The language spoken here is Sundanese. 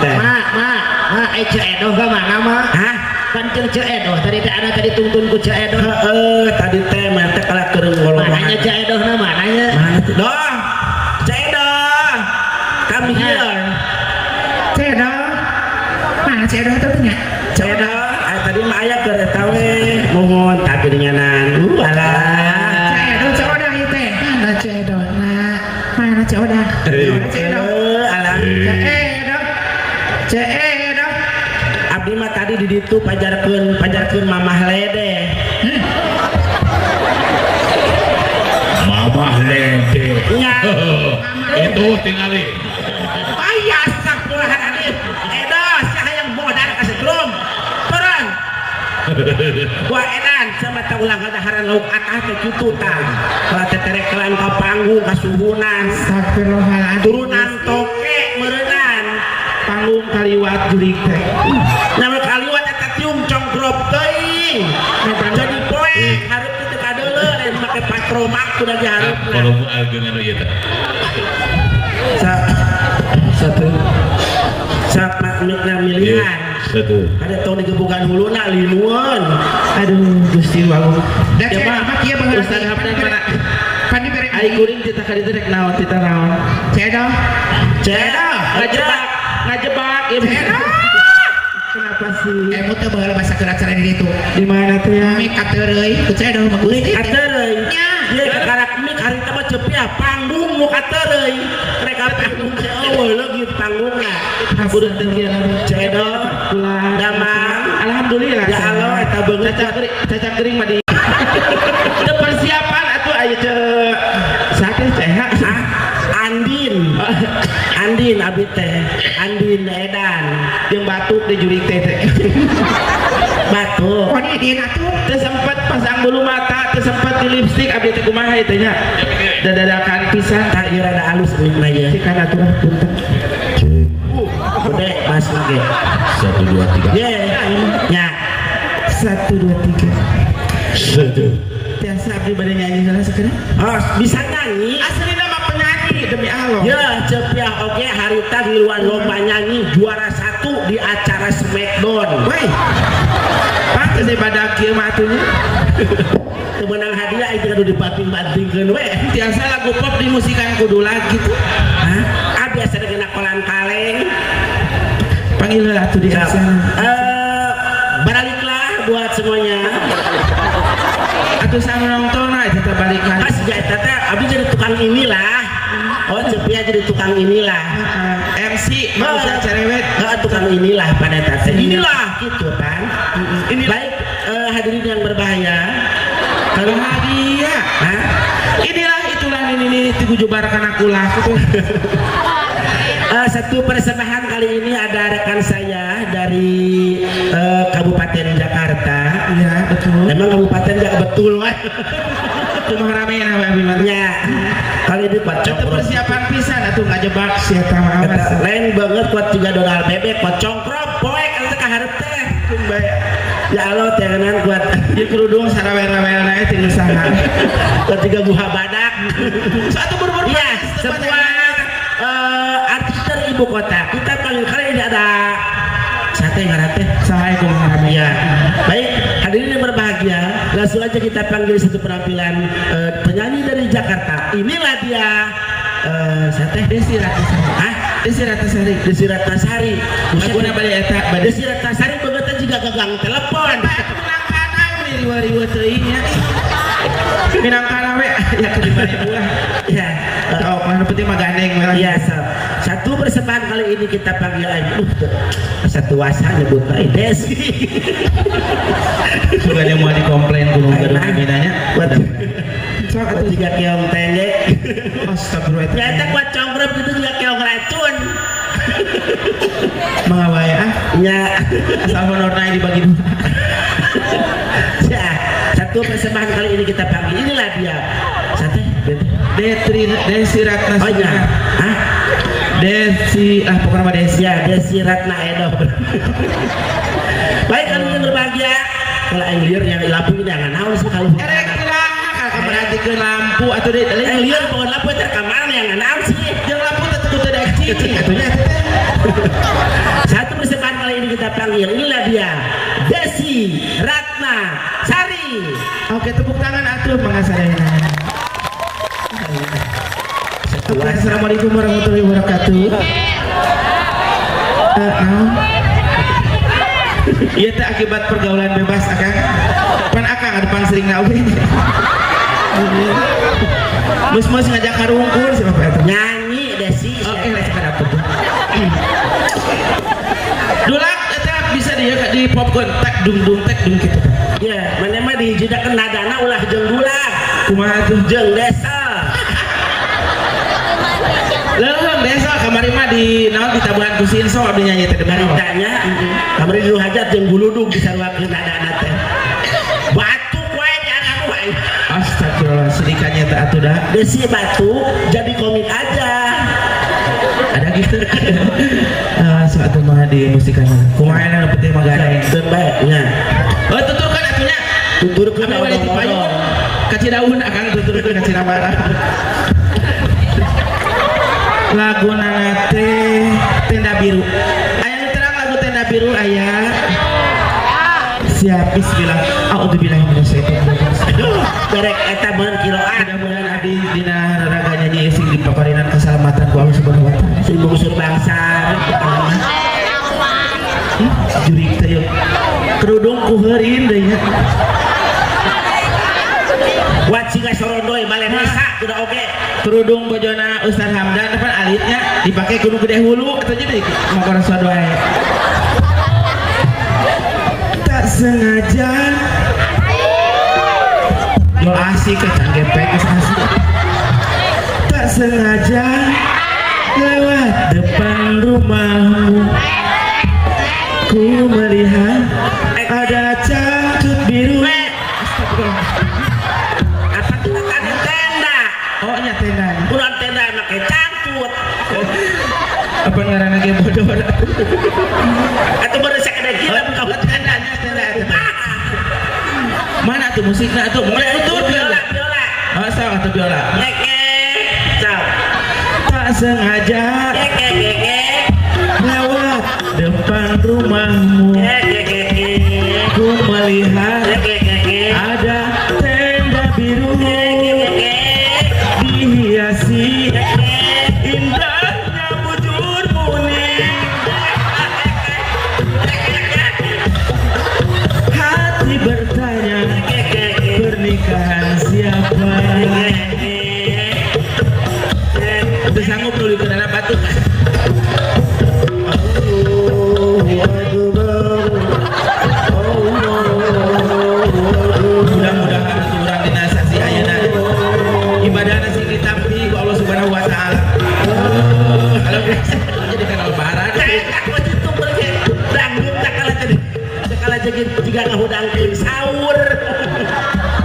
teh. Ma, ma, ma, eh Ceu Edoh ka mana mah? Hah? Pan jeung Ceu Edoh tadi teh ada tadi tuntun ku Ceu Edoh. Heeh, tadi teh mah teh kalah keur ngolomohan. Mananya Ceu Edohna mananya? Mana tuh? Doh. Ceu Edoh. Come here. Ceu Edoh. Mana Ceu Edoh teh nya? Ceu Edoh, ah, tadi mah aya keur eta we. Mohon tapi denganan. Alah. Ceu Edoh, Ceu Odah ieu teh. Mana Ceu Edoh? Nah, mana Ceu Odah? Mana Ceu Edoh? Alah. Ceu Edoh. Ceu Edoh. Abdi mah tadi di ditu pajarkeun pajarkeun Mamah Lede. Mamah Lede. Nya. Itu tingali. Aya astagfirullahaladzim. Edoh, sia hayang modar ka setrum. Turun. Wah edan sama teh ulah ngadaharan lauk atah teh kitu tah. Kalau teh terekelan ka panggung kasuhunan. Astagfirullahaladzim. Turunan toke meureunan. Panggung kaliwat jurig teh. Nyawa kaliwat eta tiung congkrop teuing. Jadi poek hareup teh kadeuleu lain make patromak kudu di hareupna. Volume ageng anu ieu teh. Sa satu sa mikna milihan. Satu. Ada tong digebukan huluna linuan. Aduh, Gusti Agung. Dan Ya, Ceu Pak. Edoh mah kieu baheula. Ustaz Hamdan mana? Pan dibere ai kuring tita ka ditu rek naon tita naon. Ceu Edoh. Ceu Edoh, Ngajebak, ngajebak ieu. Ceu Edoh. Kenapa sih? Emut teh baheula basa keur acara di ditu. Di mana tuh ya? Mik kateureuy ku Ceu Edoh mah Mik kateureuy. Nya. Ieu kakarak mik harita mah cepiah panggung nu kateureuy. Rek panggung teh eueuh leungit panggungna. Kudu teh kieu. Ceu Edoh, damang. Alhamdulillah. Ya Allah eta beungeut Cacak gering mah di. Teu persiapan atuh aya teu saha teh Ah, Andin. Andin abi teh. Andin Edan. Jeung batuk di jurig teh teh. Batuk. Oh di dieu atuh teu sempat pasang bulu mata, teu sempat di lipstik abdi teh kumaha ieu teh nya. Dadadakan pisan. Tah ieu rada alus mikna ieu. Cikan atuh lah punten. Gede mas lagi. 1 2 3. Ye. Nya. 1 2 3. Satu. Biasa abdi bade nyanyi salah sekarang. Oh, bisa nyanyi. Asli nama penyanyi demi Allah. Ya, cepiah oke harita ngiluan lomba nyanyi juara 1 di acara Smackdown. Woi. Pantes deh badak kieu mah atuh nya. Teu meunang hadiah itu kudu dibanting-bantingkeun we. Biasa lagu pop dimusikan kudu lagi tuh. Hah? Ah biasa kena kolan kaleng. Panggil heula atuh di Siap. sana. Baraliklah buat semuanya. Atuh sama nonton aja tetap balikan. Pas ya eta teh abdi jadi tukang inilah. Oh, cepiah jadi tukang inilah. MC mau usah cerewet. Heeh, tukang inilah pada teh. Inilah gitu kan. Inilah. Baik, hadirin yang berbahaya. Kalau Bahagia. Hah? Inilah itulah ini tigu jubar kana kula gitu. Satu persembahan kali ini ada rekan saya dari Kabupaten Jakarta. Iya, betul. Emang kabupaten nggak betul wah. Cuma rame na abi mah. Ya. Kali ini kuat Itu congkrop. persiapan pisan atuh ngajebak sia eta mah awas. Eta lain banget kuat juga Donald bebek kuat congkrop poek eta ka hareup teh. Ya Allah terenan kuat. Ieu kerudung sarawel-rawelna teh teu saha. Kuat tiga buah badak. Satu buru-buru. Iya, sebuah artis dari ibu kota. Kita panggil kali ini ada sate ngaran teh. Saha kumaha rame. Ya, baik hadirin yang berbahagia, langsung aja kita panggil satu penampilan penyanyi dari Jakarta. Inilah dia sate Desi Ratnasari. Hah? Desi Ratnasari. Desi Ratnasari. Laguna bade eta bade Desi Ratnasari beungeutna juga gagang telepon. Minangkana we riweuh-riweuh teuing nya. Minangkana we ya ke 5.000 lah. Ya. Oh, mana penting mah gandeng we lah. Iya, sob. Satu persembahan kali ini kita panggil aja. Satu wasa nyebut aja Desi. Suka dia mau dikomplain ku nu gaduh minanya. Buat Sok buat atuh. tiga keong tenge. Astagfirullah. Ternyata buat congkrop itu juga keong racun. Mangga wae ah. Ya. Asal honorna dibagi dua. Ya, satu persembahan kali ini kita panggil. Inilah dia. Sate, Detri Desi Ratna. Oh iya. Hah? Desi, ah pokoknya mah Desi. Ya, Desi Ratna Edo. Baik, kali ini berbahagia. Kalau aing lieur yang lampu ini jangan naon sih kalau Erek lah, kalau merhatikeun lampu atuh deui. Eh lieur pokoknya lampu teh kamar yang naon sih. Jeung lampu teh kudu teu daek cicing atuh nya teh. kita panggil. Inilah dia Desi Ratna Sari. Oke, tepuk tangan atuh pangasadayana. Assalamualaikum warahmatullahi wabarakatuh. Iya teh akibat pergaulan bebas akang. Pan akang ada pang sering oge. Mus-mus ngajak karungkur si bapak eta. Nyanyi Desi. Oke, lah sekarang tuh. Dulak eta bisa dia di popcorn tek dung dung tek dung gitu. Ya, mana mah dijedakeun nadana ulah jeung dulak. Kumaha tuh? Jeung desa. Leuheung desa kamari mah di naon ditabuhan ku si Inso abdi nyanyi teh baritanya. Kamari di hajat jeung guludug disaruakeun nadana teh. Batuk wae di anak wae. Astagfirullah, sedikanya teh atuh dah. Desi batuk jadi komik aja. Ada gitu. Suatu mah di musikan. Kumaha anu penting mah gareng. Teu bae nya. Oh, tuturkeun atuh nya. Tuturkeun abdi bade ti payun. Ka Cidaun akang tuturkeun ka Ciramara. Lagu nana teh Tenda Biru. Aya nu terang lagu Tenda Biru aya. Siap, bismillah. A'udzubillahi minasyaitonir rajim. Derek eta beun kiroan. Mudah-mudahan abdi dina raraga nyanyi sing dipaparinan keselamatan ku Allah Subhanahu wa taala. Sing bungsur bangsa. Jurik teh yeuh. Kerudung ku heurin deui nya. Wat siga sorondoy bale desa kudu oge. Kerudung bojona Ustaz Hamdan depan alitnya dipake kudu gede hulu atau jadi makor suatu wae. Tak sengaja yo asik kecan gepek geus asik. Tak sengaja lewat depan rumahmu, ku melihat ada cangcut biru. Apa kita tadi tenda? Oh nya tenda. Kurang tenda make cangcut. Apa ngaranna ge bodoh. Atuh baru sakada gila buka tendanya tenda. Mana tuh musikna tuh? Mulai tutur biola biola. Oh salah tuh biola. Ngek Ciao. Tak sengaja ngek lewat depan rumahmu, ku melihat ada tenda biru dihiasi indahnya bujur kuning. Hati bertanya pernikahan siapa? Udah sanggup nulis ke dalam batu. Mudah-mudahan urang dina sasi ayeuna ibadahna sing ditampi ku Allah Subhanahu wa taala. Kalau jadi kana lebaran aku itu berge dangdut sakala jadi jika ngahudangkeun sahur.